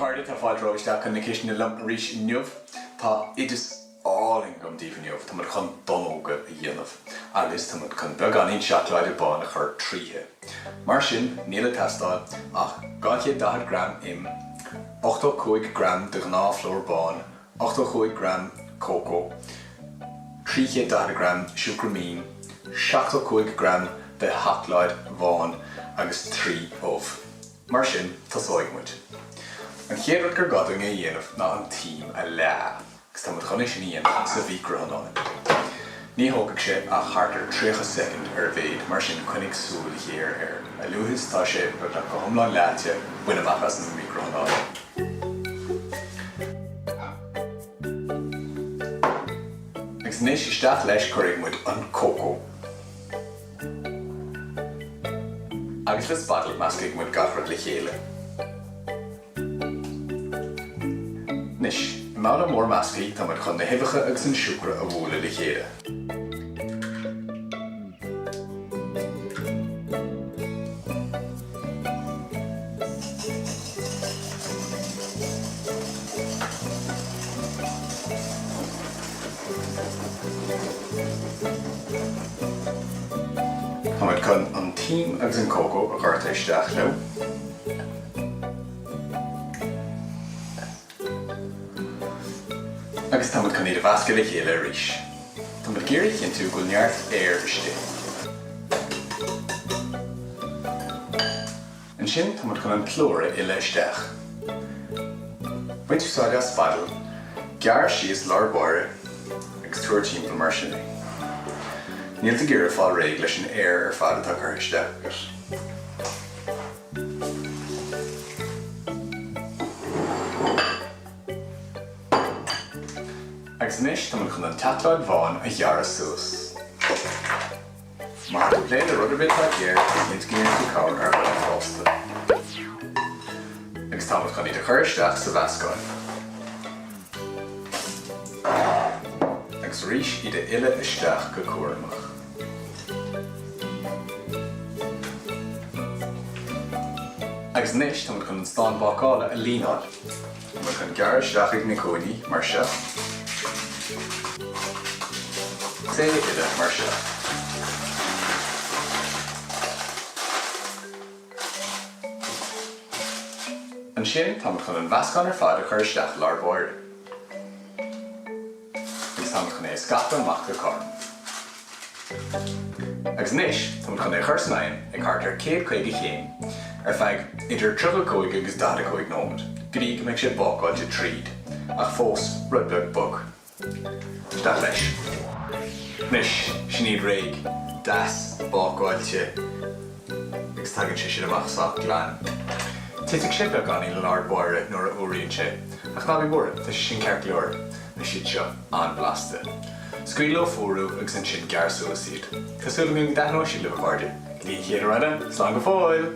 chairde, tá fáilte romhaibh isteach chun na cistine liom arís inniu. Tá oideas álainn agam daoibh inniu. Tá muid chun donnóga a dhéanamh agus tá muid chun beagáinín seacláide bán a chur tríothu. Mar sin, níl ag teastáil ach 240 gram im, 85 gram de ghnáthphlúr bán, 85 gram cócó, 340 gram siúcra mín, 75 gram de sheacláid bhán agus 3 ubh. Mar sin, tosóidh muid. An chéad rud gur gá dúinn a dhéanamh ná an t-im a leá, agus tá muid chun é sin a dhéanamh sa mhicreathonnán. Ní thógfaidh sé ach thart ar 30 soicind ar a mhéad, mar sin coinnigh súil ghéar air. A luaithe is atá sé beagnach go hiomlán leáite, bain amach as an micreathonnán é. Agus anois isteach leis cuirfidh muid an cócó. Agus le spidéal meascfaidh muid gach rud le chéile. Anois, i mbabhla mór measctha tá muid chun na huibheacha agus an siúcra a bhualadh le chéile. Tá muid chun an t-im agus an cócó a dhoirteadh isteach leo. Agus tá muid chun iad a mheascadh le chéile arís. Tá muid ag iarraidh a chinntiú go bhfuil neart aeir istigh. Ansin tá muid chun an plúr a fhilleadh isteach. Bain úsáid as spidéal, gearr síos lár báire agus tabhair timpeall mar sin é. Níl tú ag iarraidh fáil réidh leis an aer ar fad atá curtha isteach agat. Agus anois tá muid chun an tseacláid bhán a ghearradh suas. Má tá tú ag plé le rud ar bith atá géar, cinntigh go n-iarrann tú cabhair ar dhuine fásta. Agus tá muid chun iad a chur isteach sa mheascán. Agus arís iad a fhilleadh isteach go cúramach. Agus anois tá muid chun an stán bácála a líneáil. Tá muid chun gearradh isteach ag na cúinní, mar seo. Agus é a fhilleadh mar seo. Ansin tá muid chun an mheascán ar fad a chur isteach i lár báire. Agus tá muid chun é a scaipeadh amach go cothrom. Agus anois, tá muid chun é a chur san oigheann ag thart ar 150 chéim ar feadh idir 35 agus 45 nóiméad, go dtí go mbeidh sé bácáilte tríd, ach fós rud beag bog. Isteach leis. Anois, sin iad réidh, deas bácáilte agus tagann sé sin amach sách glan. Titfidh sé beagáinín i lár báire nuair a fhuaraíonn sé, ach ná bí buartha, tá sé sin ceart go leor. Tá siad seo an-bhlasta. Scaoil leo fuarú agus ansin gearr suas iad. Tá súil agam go dtaitneoidh siad libh a chairde. Go dtí an chéad uair eile, slán go fóill!